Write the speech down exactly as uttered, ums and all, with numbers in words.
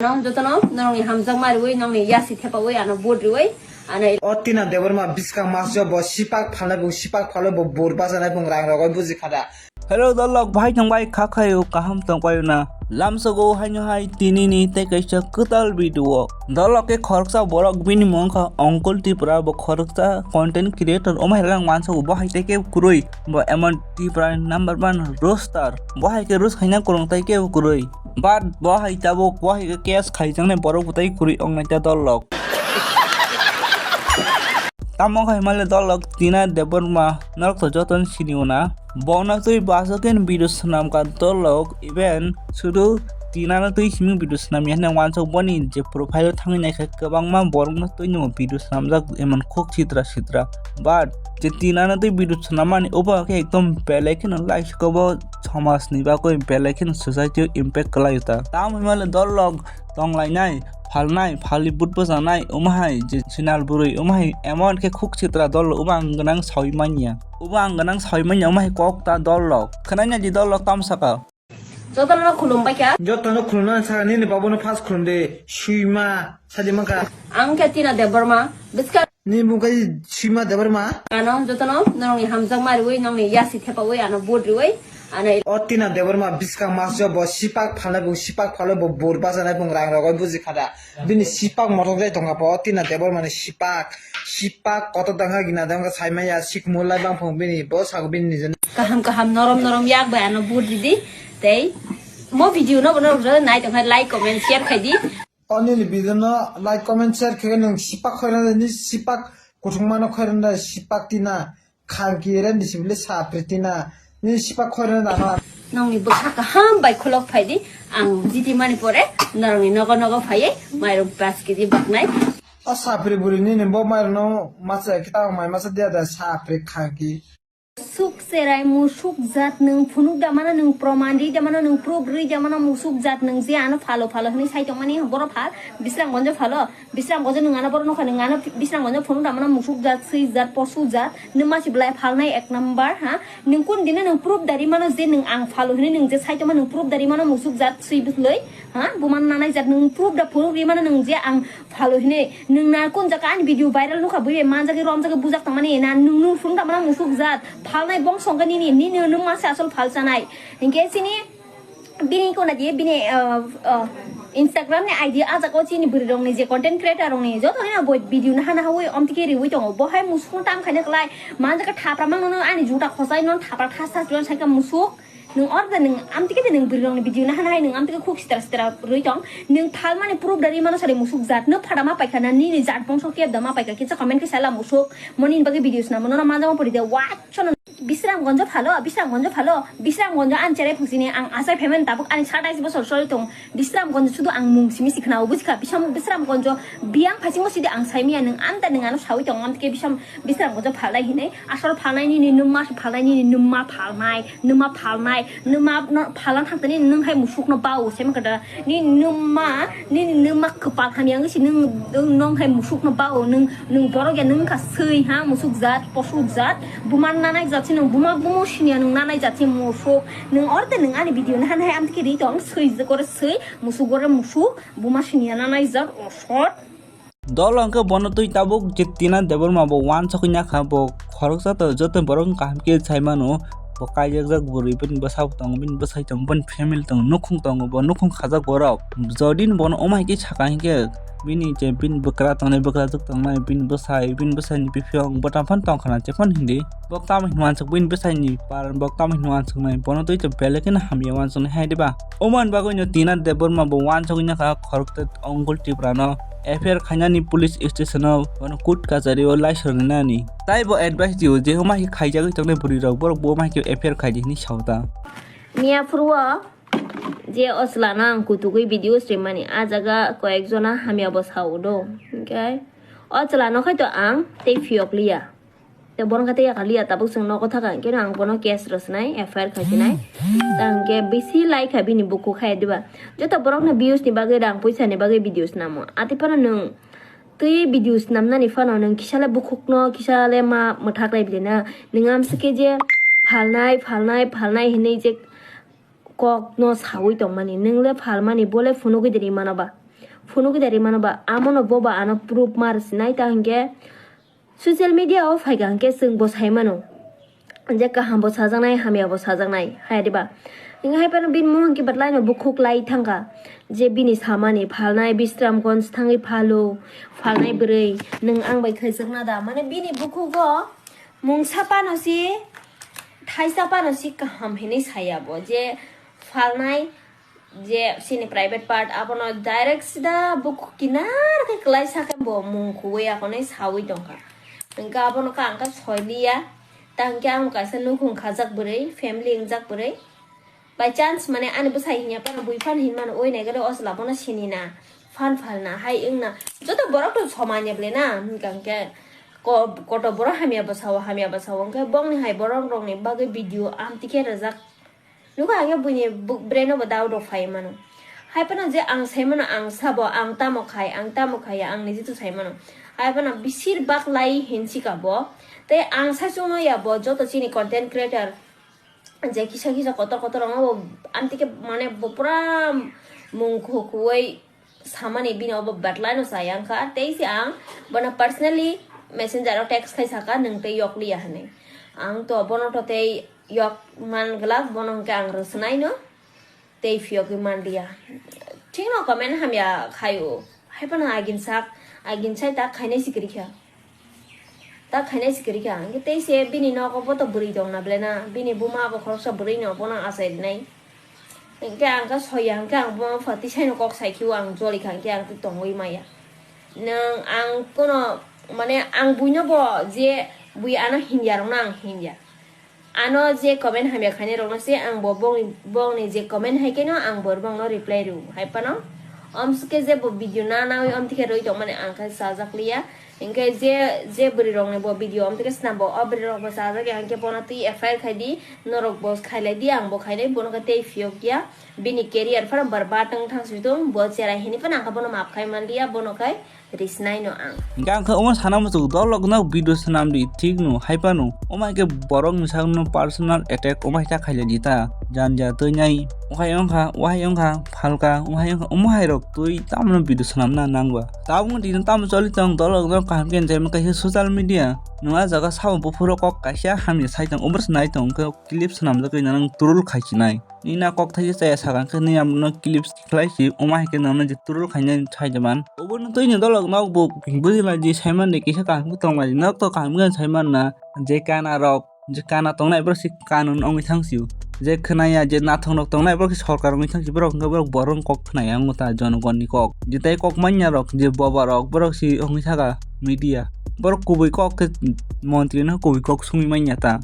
Nang jotono norokni hamjakma riwi, nongni yasi thepawi ano vote riwi, ano O Tina Debbarma bwskang masjo bo sipak phalnai bung sipak phalwi bo bur bajanai bung rang rogoi buji khada. Hello dolok, bahai tongbai kha khayo, kaham tongbayo na? Lamsogo haino hai tinini tei kaisa kwtal video o. Dolok ke khoroksa borok bini mung kha Uncle Tripura, bo khoroksa content creator, omo hai rang wansago bo hai tei ke kwrwi, bo emon Tripura number one roaster, bo hai ke roast khaina kwrwng tei ke kwrwi. But bo hai tabuk, bo hai khe case khaijaknai borok bwtwi kwrwi wngnai ta dolok. Tamo khai male dolok Tina Debbarma norok to jotono sini ona. Bono twi baso khe video swnam ka dolok, even sudu Tina no twi simi video swnam ya hwnwi wansuk boni je profile o thangwi naikha kwbangma borok no twi no video swnamjak emon khuk sitra sitra. But je Tina no twi video swnam mani obo khe ekdom belai kheno like kobo somaj ni bagwi belai kheno society o impact kwlai ta. Tamo hwnmale dolok tonglainai, phalnai, phali but bwchanai, omo hai je sinal bwrwi, omo hai emon khe khuk sitra dol, omo ang gwnang sawi manya. Omo ang gwnang sawi manya, omo hai kok ta dolok. Khwnai na di dolok tam saka. Jotono khulumbai kha. Jotono khulumna saka, nini babono first khulum de, swima, sadi mangka. Ang khe Tina Debbarma, bwskang Ni mung kai Sima Debbarma? Ano jotono norokni hamjakma riwi, nongni yasi thepawi, ano vote riwi, ano O Tina Debbarma bwskang masjo bo sipak phalnai bung sipak phalwi bo bur bajanai bung rang rogoi buji khada. Bini sipak mothok jai tongkha po O Tina Debbarma ni sipak. Sipak kotor dangkha gina dangkha saimaya sikmulai bangphang bini bo sago bini nijeni. Kaham kaham norom norom yak bai ano vote ridi. Tei mo video no bono rok nai tongkha like comment share khaidi. O nini video no like comment share khe nwng sipak khoirani sipak kuthungma no khoirani sipak Tina khangki reni sibili sapri Tina ni sipak khoirani dana. Nongni bwkha kaham bai khulok phaidi, ang jiti mani pore norokni nogo nogo phaiwi mairung paanch kg baknai. O sapri buri nini bo mairung no masa kita mai masa dia da sapri khangki. Suk cherai musuk jat nwng phunuk da mano, nwng proman ri da mano, nwng proof ri da mano, musuk jat nwng je ano phalo phalo hwnwi sai tongmani borok phal Bisramgonjo phalo, Bisramgonjo nwng ano borok nokha nwng ano Bisramgonjo phunuk da mano, musuk jat, swi jat, posu jat, nwng masi belai phalnai ek number ha, nwng kun dino nwng proof dari mano je nwng ang phalo hwnwi nwng je sai tongma nwng proof dari mano musuk jat swi bwlwi ha, buman nanai jat nwng proof da phunuk ri mano nwng je ang phalo hwnwi nwng na kun jaka ani video viral nukha bui manjagwi romjagwi bujak tongmani na nwng nwng phunuk da mano musuk jat. Phalnai bongso hwnkhe nini, nini nwng mase asol phalchanai. Hinkhe chini bini kona di, bini, uh, uh, Instagram ni I D a jaga o chini bwrwi rokni je content creator rokni joto ni bo video naha naha wi omtike riwi tongo. Bo hai musuk no tam khaina kwlai. Manjak khe thapra mang no ani juta khosai no thapra thas thas rwi saika musuk. Nwng or de nwng amtike de nwng bwrwi rokni video naha naha nwng amtike khuk sitra sitra rwi tong. Nwng phalmani proof dari mano sari musuk jat no phada ma paikha na nini jat bongso keb da ma paikha kisa comment khe sala musuk. Moni ni bagwi video swnamo no manjak ma pori de wa. Sono Bisramgonjo phalo, Bisramgonjo phalo, Bisramgonjo ani cherai phuksini ang achai phaimani tabuk ani satais bosor sori tong. Bisramgonjo sudu ang mung simi sikhnao bujikha, Bisram-, Bisramgonjo biyang phaisingo sidi ang saimiya nwng amta nwng ano sawi tong, amtike Bisram-, Bisramgonjo phalnai hinwi, asol phalnai nini nwma phalnai nini nwma phalnai, nwma phalnai, nwma no phalang thangtani nwng hai musukno bao semi kada. Ni nwma, nini nwma kwpal hamya wngwi se nwng, nwng hai musukno bao, nwng, nwng borok ya nwng wngkha swi ha, musuk jat, posuk jat, buma nanai jat se nwng, buma bumo siniya nwng nanai jat se musuk, nwng oro de nwng ani video naha naha amtike ri tong, swi gore swi, musuk gore musuk, buma siniya nanai jat, osot. Dol hwnkhe bono twi tabuk je Tina Debbarma bo wansugwi nakha, bo khoroksa to joto borok kaham khe sai mano, bo kaijakjak bwrwi, bini bwsa bo tongo, bini bwsai tongo, bini family tongo, nukhung tongo, bo nukhung khajak borok. Jodi ni bono omo hai khe saka hinkhe bini je bini bwkra tongnai, bwkrajwk tongnai, bini bwsai, bini bwsaini biphiyong bwtam phano tongkha na, je phano hindi. Bo tamo hinwi wansuk bini bwsaini paran, bo tamo hinwi wansuknai, bono twi to belai kheno hamya wansuknai hai diba? Omo ni bagwi no Tina Debbarma bo wansugwi nakha khoroksa Uncle Tripura no F I R khainani police station o bono court kachari o laisor rinani. Tai bo advice dio je omo hai khe khaijagwi tongnai bwrwi rok, borok bo omo hai khe F I R khaidi hinwi sao ta. Miya phuru o je o chwla no ang kutugwi video srimani, a jaga koyek jona hamya bo sao do. Hinkhe o chwla no khai to ang tei phiyok liya. Tei bono khe tei yakar liya, tabuk chwng nogo thaka, hinkhe ang bono case rw swnai, F I R khai sinai. Ta hinkhe bisi lai kha bini bukhuk hai diba. Joto borok no views ni bagwi, rang puisa ni bagwi video swnamo. Ati phano nwng twi video swnamnani phano nwng kisa le bukhuk no, kisa le ma mwthak lai bini na. Nwng amsike je phalnai, phalnai, phalnai hinwi je kok no sawi tongmani. Nwng le phalmani, bo le phunugwi de ri mano ba. Phunuk da rimano ba, amono boba ano proof mar sinai ta hinkhe social media o phaikha hinkhe chwng bo saimano. Je kaham bo sajaknai, hamya bo sajaknai, hai diba? Hinkhe hai phano bini mung hinkhe batlai no bukhuk lai thangkha. Je bini samani phalnai Bisramganj thangwi phalo, phalnai bwrwi, nwng ang bai khaijakna da? Mane bini bukhugo mungsa phano si, thaisa phano si kaham hinwi saya bo. Je phalnai, je chini private part, abono direct sida bukhuk kinar khe kwlai sakhe bo mung khuwi akonwi sawi tongkha. Hinkhe abono khe ang khe soiliya, tangkhe ang kaisa nukhung khajak bwrwi, family wngjak bwrwi. By chance mane ani bwsai hinya phano bui phano hinmano oi nai gado o chwla bono sinina, phan phalna hai wngna, joto borok to somanya ble na, hinkha hinkhe ko-, koto borok hamya bwsao, hamya bwsao hinkhe bongni hai borok rokni bagwi video amtwi khe rwjak. Nukha hinkhe buini bu-, brain o bo doubt rok phai mano. Hai phano je ang sai mano, ang sabo, ang tamo khai, ang tamo khai ya, ang niji to sai mano. Hai phano besir bak lai hinsi ka bo. Tei ang sai chungno ya bo joto chini content creator je kisa kisa kotor kotor rok bo amtwi khe mane bo pura mung khu-, khuwi samani bini obo batlai no saya wngkha. Tei se ang bono personally messenger o text khai saka, "Nwng tei yok liya," hinwi. Ang to bono to tei yok man glak, bono hwnkhe ang rwsnai no tei phiyogwi man liya. Thikno comment hamya khaio. Hai phano agin sak, agin sai tak khainai sikiri kha. Tak khainai sikiri kha. Hinkhe tei se bini nogo bo to bwrwi tong na ble na. Bini buma bo khoroksa bwrwi no bono achai rinai. Hinkhe ang khe soya, hinkhe ang buma pha twi sai no kok sai khio, ang joli kha, hinkhe ang twi tongwi maya. Nwng ang kono, mane, ang buino bo je bui ano hinya rokno ang hinya. Ano je comment hamya khainai rokno se ang bo bongni, bongni je comment hai khe no ang bo bongno reply rw hai phano. Omsike je bo video na nawi omtike rwi tongmani ang khe chajak liya. Hinkhe je, je bwrwi rokni bo video omtike snam bo, o bwrwi rok bo chajak ya, hinkhe bono twi F I R khai di, norok bo khailai di, ang bo khainai, bono khe tei phiyok ya. Bini career phano barbat wng thang si tung, bo cherai hini phano ang khe bono map khai man liya, bono khai risnai no ang. Hinkhe ang khe omo sana muchung dolok no video swnam di, thik no hai phano. Omo hai khe borok ni sak no personal attack omo hai ta khailai di ta. Jan ja twi nai. Wahai wngkha, wahai wngkha, phalka, wahai wngkha, omo hai rok twi tamo no video swnam na nang ba. Tabuk no tini tamo choli tong dolok no kaham khe nai kaisa social media. Nwng a jaga sabo buphuru kok kaisa hamya sai tong, omo se nai tong khe clip swnam jagwi nang troll khai sinai. Nini a kok thaisa chaya sakha khe nini abono clips khlai si, omo hai khe nangno je troll khainai sai jaman. Obono twi ni dolok nok bo bujilai di, saiman di kisa kaham khe tonglai di, nok to kaham khe saiman na, je kana rok, je kana tongnai borok se kanun wngwi thang sio, je khwnaya je nathok rok tongnai borok se sorkar wngwi thang sio, borok hwnkhe borok borok ni kok khwnaya wngo ta, jonogon ni kok, je tai kok manya rok je boba rok borok se wngwi thaka media, borok kubui kok khe montri no kubui kok sungwi manya ta.